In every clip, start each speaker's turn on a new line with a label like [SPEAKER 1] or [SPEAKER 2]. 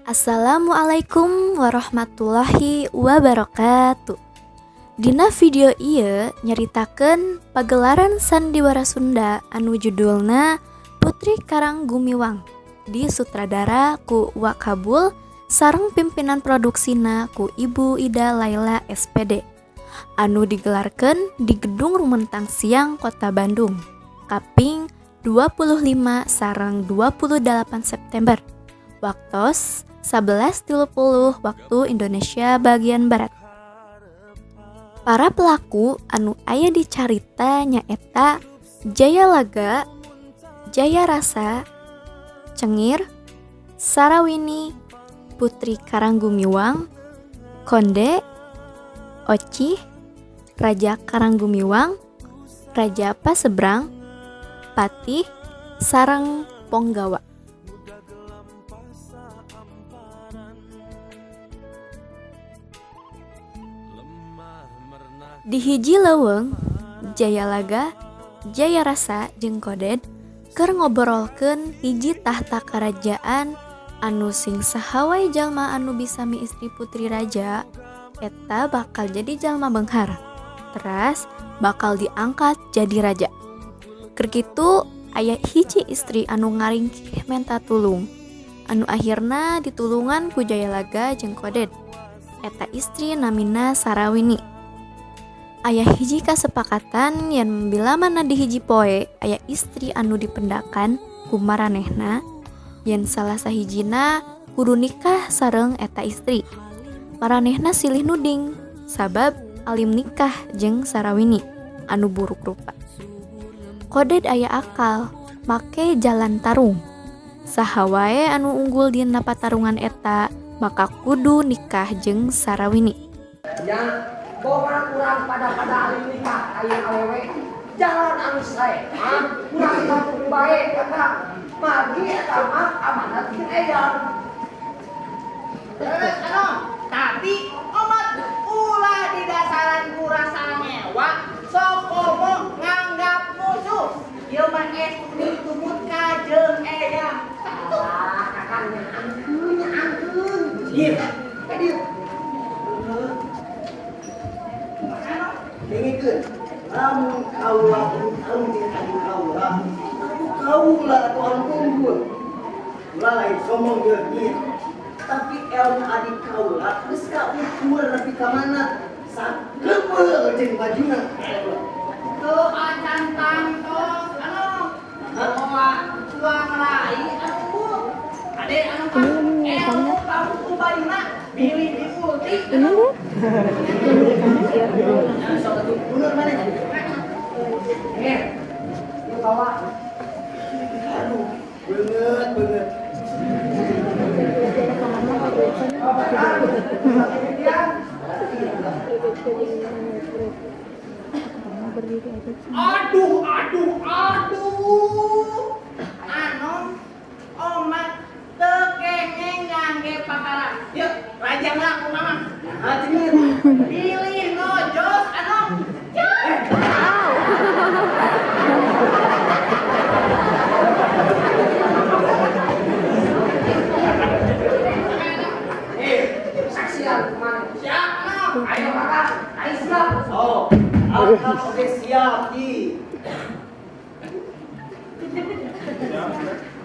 [SPEAKER 1] Assalamualaikum warahmatullahi wabarakatuh. Dina video ieu nyaritakeun pagelaran sandiwara Sunda anu judulna Putri Karang Gumiwang di sutradara ku Wakabul sareng pimpinan produksina ku Ibu Ida Laila SPD anu digelarkeun di Gedung Rumentang Siang, Kota Bandung, kaping 25 sareng 28 September waktos 11.30 waktu Indonesia bagian Barat. Para pelaku anu aya di carita nyaeta Jaya Laga, Jaya Rasa, Cengir, Sarawini, Putri Karanggumiwang, Konde, Ocih, Raja Karanggumiwang, Raja Pasebrang, Patih, sareng Ponggawa. Di hiji leuweung, Jayalaga, Jayarasa jeung Koded keur ngobrolkeun hiji tahta karajaan anu sing saha wae jalma anu bisa miistri putri raja eta bakal jadi jalma beunghar, teras bakal diangkat jadi raja. Keur kitu aya hiji istri anu ngaringkih menta tulung, anu akhirna ditulungan ku Jayalaga jeung Koded. Eta istri namina Sarawini. Aya hiji kasepakatan yen bila mana di hiji poe aya istri anu dipendakan ku maranehna, yen salah sahijina kudu nikah sareng eta istri. Maranehna silih nuding sabab alim nikah jeung Sarawini anu buruk rupa. Koded aya akal make jalan tarung. Saha wae anu unggul dina patarungan eta maka kudu nikah jeung Sarawini.
[SPEAKER 2] Ya, boga urang pada alim nikah aya awewe jalan anu sae mah urang kampung bae, Kakak. Margi eta mah amanat jeung eyang.
[SPEAKER 3] Terus anu, tapi omat ulah di dasaran ku rasa ngewa sok komo nganggap musuh. Ieu mah estu ditumut ka jeung eyang.
[SPEAKER 2] Ah, Kakak, nyaangkeun, nyaangkeun. Ieu, ka dieu.
[SPEAKER 4] Dengekeun, lamun kaula utang jeung adi kaula, aku kaula atuh anu unggul. Ulah lain sombong jeung ieu. Tapi ilmu adi kaula geus kaukur nepi ka mana? Sakebeul jeung bajuna.
[SPEAKER 3] Teu acan tangtos anu. Bawa tuang rai anu unggul. Ade anu kan ilmu kamu bayuna bilih diulti anu.
[SPEAKER 4] Sok atuh mundur maneh.
[SPEAKER 2] Eh, ieu bawa.
[SPEAKER 4] Aduh, beungeut beungeut.
[SPEAKER 2] Oh, Kakak. Demikian.
[SPEAKER 3] Aduh, aduh, aduh. Anom, omat teu kengeng ngangge pakaran. Yuk, rajangna ku mama.
[SPEAKER 4] Nah, cengeun.
[SPEAKER 3] Bilih nojos anom.
[SPEAKER 2] Eh, saksian kumaha?
[SPEAKER 3] Siap, anom.
[SPEAKER 2] Ayo, Kakak. Ayo siap.
[SPEAKER 4] Oh, akang oge siap ki.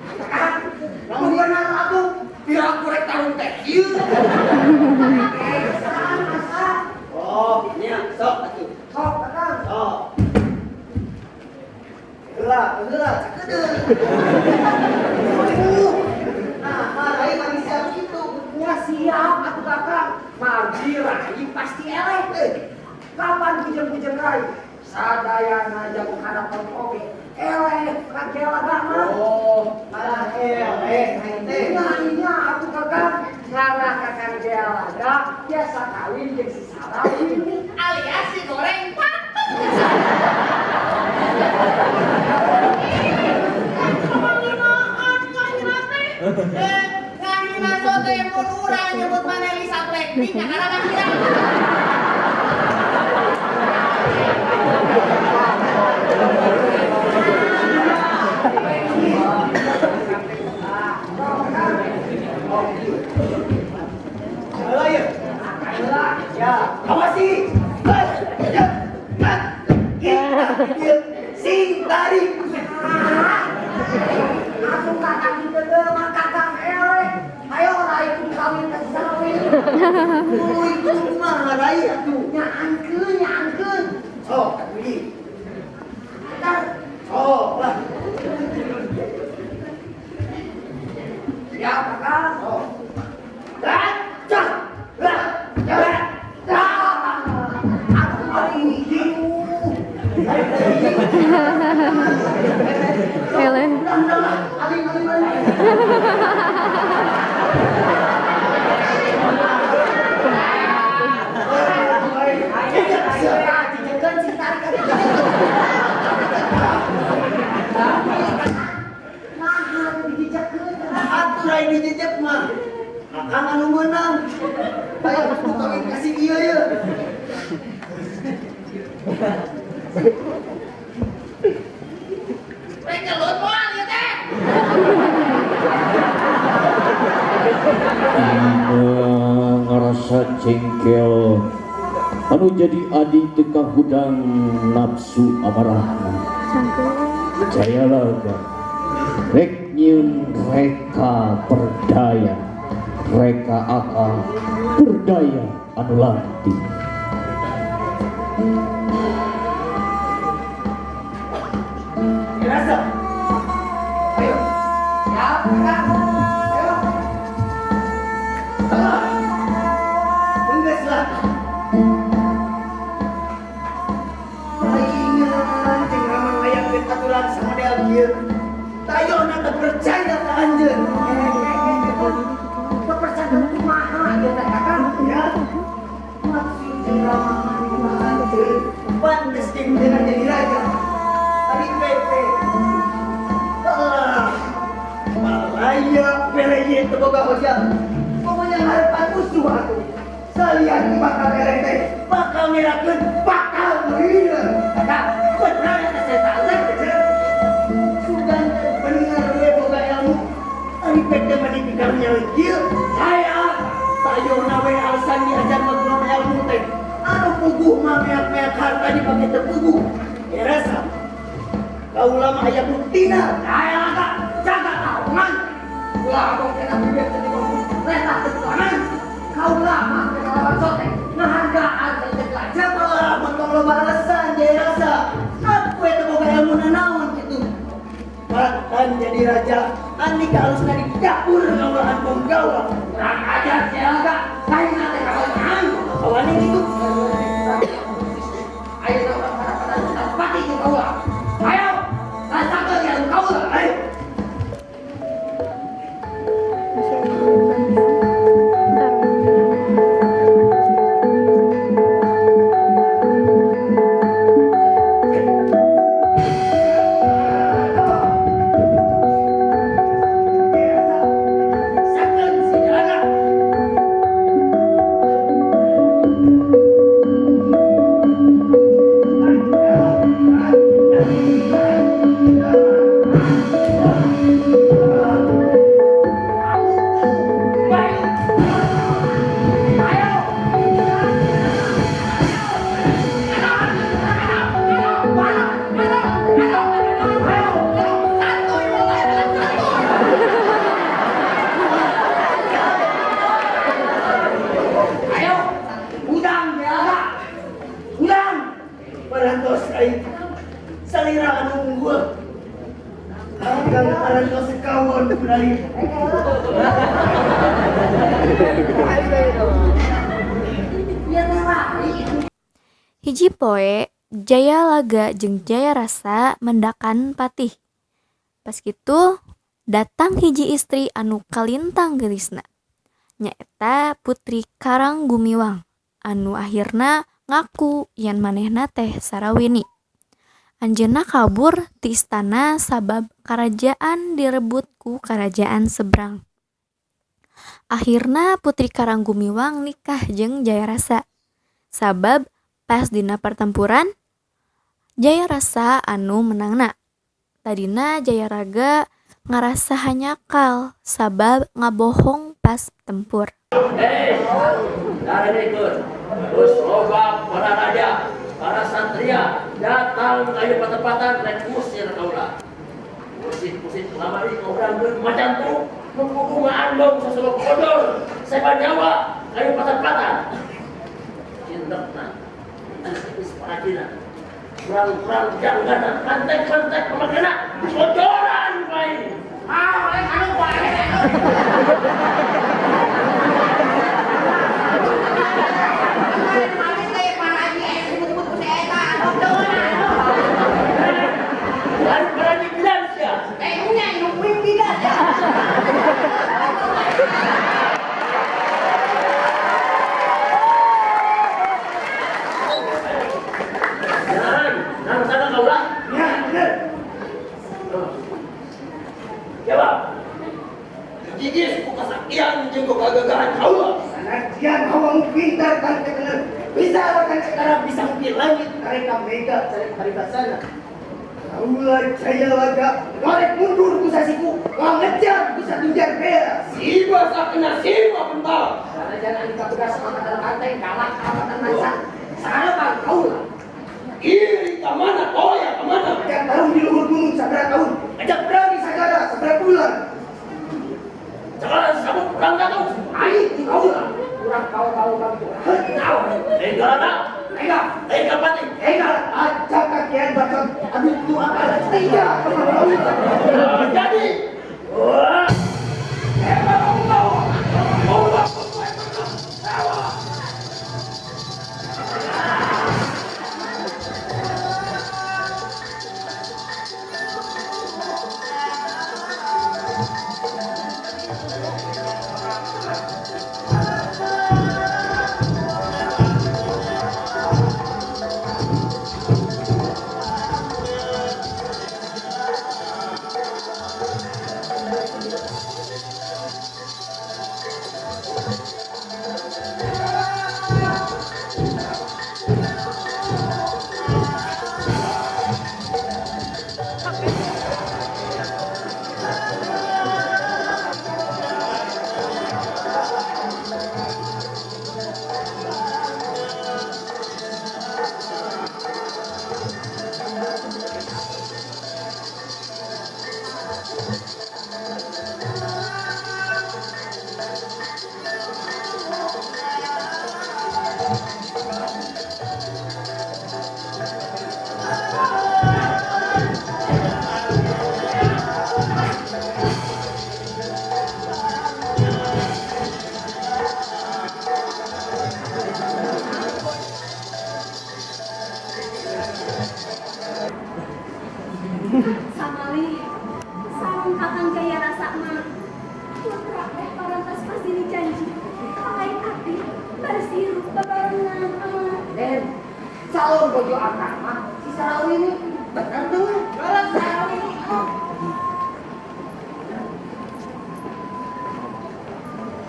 [SPEAKER 2] Kakak, lamun benar atuh, biar aku rek tarung teh ieu. Eh, saha masa?
[SPEAKER 4] Oh, nya sok atuh.
[SPEAKER 2] Sok, Kakak.
[SPEAKER 4] Sok. Heula, heula, cakedeung. Nah, rai mah siap kitu.
[SPEAKER 2] Ya siap atuh, Kakak. Margi rai pasti eleh. Eh, kapan bujeng-bujeng rai? Sadayana jago kadaton oge. Eleh ka Jayalaga mah.
[SPEAKER 4] Oh, malah eleh rai teh.
[SPEAKER 2] Nah, iya atuh, Kakak. Ngarah Kakang Jayalaga biasa kawin jeung si Sarawini.
[SPEAKER 3] Alias si goreng patung. Ngahina sote mun urang nyebut maneh Lisa Blackpink kakara ngahina.
[SPEAKER 4] Oh, kieu. Tuluy kudu kumaha rai atuh.
[SPEAKER 2] Nyaangkeun, nyaangkeun.
[SPEAKER 4] Sok atuh ieu.
[SPEAKER 2] Antar.
[SPEAKER 4] Sok lah.
[SPEAKER 2] Siap, Kakak.
[SPEAKER 4] Sok. Cah. Lah. Lah.
[SPEAKER 2] Aku hari ini.
[SPEAKER 1] Hele.
[SPEAKER 2] Aling, aling, aling.
[SPEAKER 4] Atuh rai dijejek mah. Akang anu meunang. Aya kudu kawin ka si ieu ye.
[SPEAKER 3] Rek gelut moal ieu teh.
[SPEAKER 5] Ngarasa cengkel anu jadi adi teu kahudang nafsu amarahna. Jayalaga rek nyieun reka berdaya, reka akal berdaya anu lantik.
[SPEAKER 4] Rasa. Ayo.
[SPEAKER 2] Siap, Kakak. Ayo.
[SPEAKER 4] Enggeus lah. Aing jeung ramang ngayakeun aturan samodel kieu. Tayona teu percaya ka anjeun.
[SPEAKER 2] Teu percaya kumaha ieu teh, Kakak?
[SPEAKER 4] Ya. Maksud jeung ramang kumaha anjeun? Pantes jeung jadi raja. Ari PT. Ah, malaya peleye teu boga hojang. Pokoknya harapan musuh atuh. Salian bakal eleh teh, bakal ngerakeun, bakal ngeureun.
[SPEAKER 2] Kakak,
[SPEAKER 4] Benar eta setan teh. Sugan teh bener we boga ilmu. Ari PT mah dipikarunya kieu. Saya tayona we alasan diajar magunan ilmu teh. Anu puguh mah meak-meak harta dipake teu puguh. Ya rasa. Kaula mah aya buktina.
[SPEAKER 2] Saya Kakak, jaga kaungan. Ulah abong kena duit teu dibongkar. Reta teu tangan. Kaula mah teu lawan sote. Ngahargaan teh teu belajar.
[SPEAKER 4] Lah, montong loba alasan jaya rasa. Aku eta boga ilmu nanaon kitu. Bahkan jadi raja, andika halusna di dapur ngaulaan ponggawa.
[SPEAKER 2] Kurang ajar Jayalaga. Lain teh kawangan.
[SPEAKER 4] Kawane kitu.
[SPEAKER 2] Ayo urang pada pati jeung kaula. Ayo, rasakeun ilmu kaula.
[SPEAKER 4] Ayo. Sakeun si Jalaga.
[SPEAKER 2] Ayo, udang Jayalaga. Udang.
[SPEAKER 4] Parantos aing salira anu unggul. Akang parantos kawon kurai.
[SPEAKER 1] Hiji poe Jayalaga jeung Jayarasa mendakan patih. Pas kitu datang hiji istri anu kalintang geulisna. Nyaeta Putri Karanggumiwang anu akhirna ngaku yen manehna teh Sarawini. Anjeunna kabur ti istana sabab karajaan direbut ku karajaan seberang. Akhirna Putri Karanggumiwang nikah jeung Jayarasa. Sabab pas dina pertempuran Jayarasa anu menangna. Tadina Jayaraga ngarasa hanyakal sabab ngabohong pas tempur.
[SPEAKER 6] Hei, daredekeun. Geus loba para raja, para satria datang ka ieu patempatan rek ngusir kaula. Musik-musik selama ini ngobrol macan tuh, nu kudu ngaandong sasolok kodor, seba nyawa. Kayu patah-patah. Cindekna. Is parajina. Kurang-kurang janggana, pantek-pantek pemakena, bocoran bae.
[SPEAKER 3] Ah, oleh anu bae. Mami teh paraji aya disebut-sebut ku si eta, bocoran.
[SPEAKER 6] Lain paraji bidan sia.
[SPEAKER 3] Eh, nya indung kuing bidan ya.
[SPEAKER 6] Jangan, nang sana kaula.
[SPEAKER 4] Ya, bener.
[SPEAKER 6] Jawab. Gigis ku kasakian jeung ku kagagahan kaula.
[SPEAKER 4] Sanajan hawang pintar kan ketener. Bisa kan sekarang bisa ngukir langit mereka mega cari paribasana. Kaula jaya laga, ngarek mundur ku sasiku, ngejar ku satunjar bea.
[SPEAKER 6] Siba sakena siba bental.
[SPEAKER 2] Sanajan anu kabegas angkatan banteng kalah angkatan macan. Sana bang kaula.
[SPEAKER 6] Iri ka mana toya ka mana?
[SPEAKER 4] Ajak tarung di luhur gunung sabra tahun, ajak berani sagara sabra bulan.
[SPEAKER 6] Cakalan sabuk urang kau.
[SPEAKER 2] Ai kaula. Urang kau kau kau.
[SPEAKER 6] Naon? Enggak.
[SPEAKER 2] Enggak.
[SPEAKER 6] Enggak pati.
[SPEAKER 4] Enggak, ajak kakian bacot, aduh tu akal tiga.
[SPEAKER 6] Jadi. Wah.
[SPEAKER 7] Samali, sarung Kakang Jaya Rasa mah. Putra teh parantos pasti janji. Lain abdi baris hirup babarengan.
[SPEAKER 2] Den, calon bojo akang mah si Sarawini bener tuh.
[SPEAKER 3] Kalau Sarawini oh.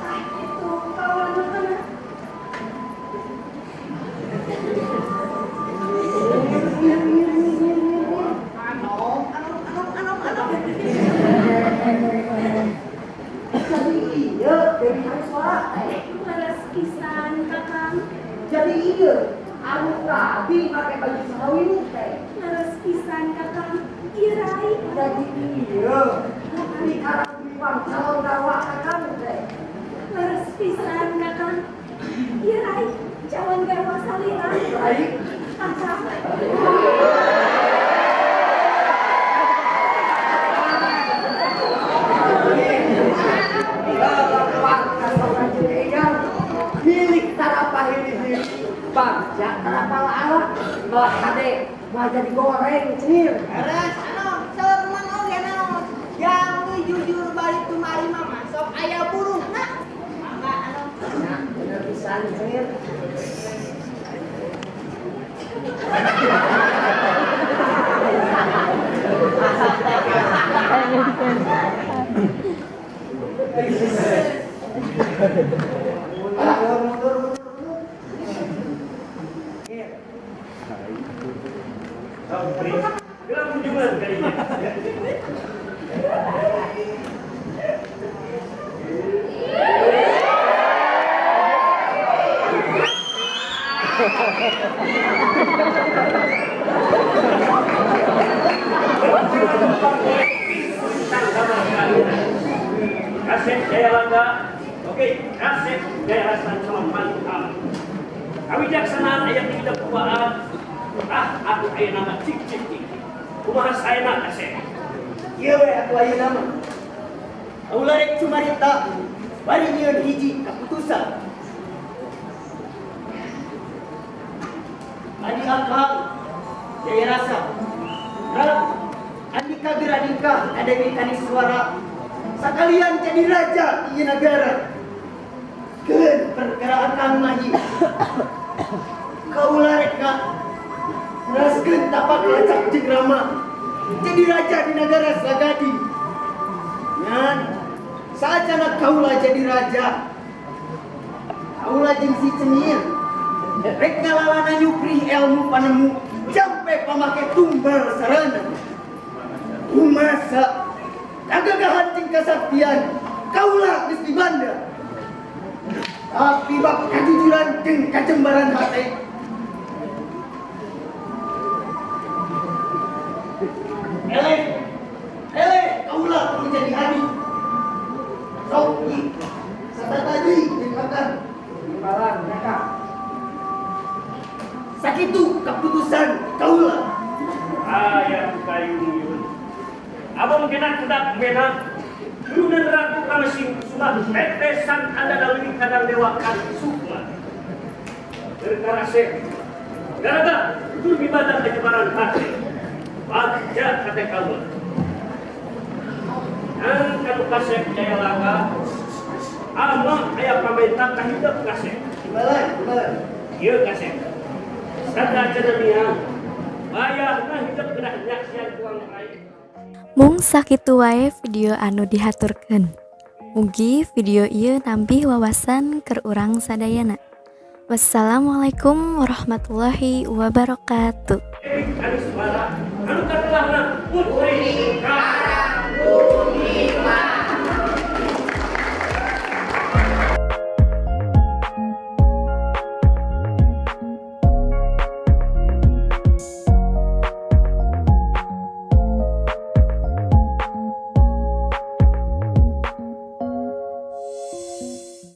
[SPEAKER 7] Ah, itu kawan mah.
[SPEAKER 2] Jadi iya, Dewi Hariswara.
[SPEAKER 7] Leres pisan Kakang.
[SPEAKER 2] Jadi iya, anu tadi pakai baju Sarawini teh.
[SPEAKER 7] Leres pisan Kakang. Ieu rai.
[SPEAKER 2] Jadi iya, putri Karangwiwang calon garwa akang teh.
[SPEAKER 7] Leres pisan Kakang. Ieu rai calon garwa salira.
[SPEAKER 2] Rai.
[SPEAKER 7] Kakang.
[SPEAKER 2] Milik tarapa hili-hili bangsa tarapa ala malah hade malah jadi goreng cenir.
[SPEAKER 3] Beres anu seur mang oge naon. Jang jujur balik tumari mah masuk aya buruhna. Mangga anu.
[SPEAKER 2] Nah, bener pisan cenir.
[SPEAKER 6] Gelang kunjungan kali ini. Kasih Jaya Langga. Oke, kasep Jaya Rasa calon mantu kamu. Kawijaksanaan aya di dakwaan. Ah, aku aya nama cik cik cik. Kumaha saena kasep?
[SPEAKER 4] Ieu we atuh ayeuna mah. Kaula rek cumarita bari nyieun hiji kaputusan. Adi akal Jaya Rasa. Andika geura nikah ka Dewi Kaniswara. Sakalian jadi raja di ieu nagara. Keun perkara akang mah ieu. Kaula rek neraskeun tapak lacak jeung Rama. Jadi raja di nagara Sagadi. Ngan saacana kaula jadi raja. Kaula jeung si Cemir rek ngalalana nyuprih ilmu panemu jampe pamake tumbal sarana. Kumasa kagagahan jeung kasaktian kaula geus dibanda. Tapi bab kajujuran jeung kajembaran hate eleh eleh kaula kudu jadi adi. Sok ieu satata deui jeung akang.
[SPEAKER 2] Imbalan kakak.
[SPEAKER 4] Sakitu keputusan kaula.
[SPEAKER 6] Aya kayu yun. Abang kena kudak mena. Turunan Ratu Ramasing Kusuma tetesan anda dalam kadang dewa kan sukma. Berkarase. Garaga tur ibadah kejebaran hati. Bagja kata kaula. Nang kanu kasep Jaya Laka. Ama aya pamenta kahidep kasep.
[SPEAKER 4] Imbalan, imbalan.
[SPEAKER 6] Ieu kasep. Sada cenah bayahna hidup kedah nyaksian tuang rai.
[SPEAKER 1] Mung sakitu wae video anu dihaturkeun. Mugi video ieu nambih wawasan keur urang sadayana. Wassalamualaikum warahmatullahi wabarakatuh.
[SPEAKER 6] Kaniswara anu katelahna Putri Karangku.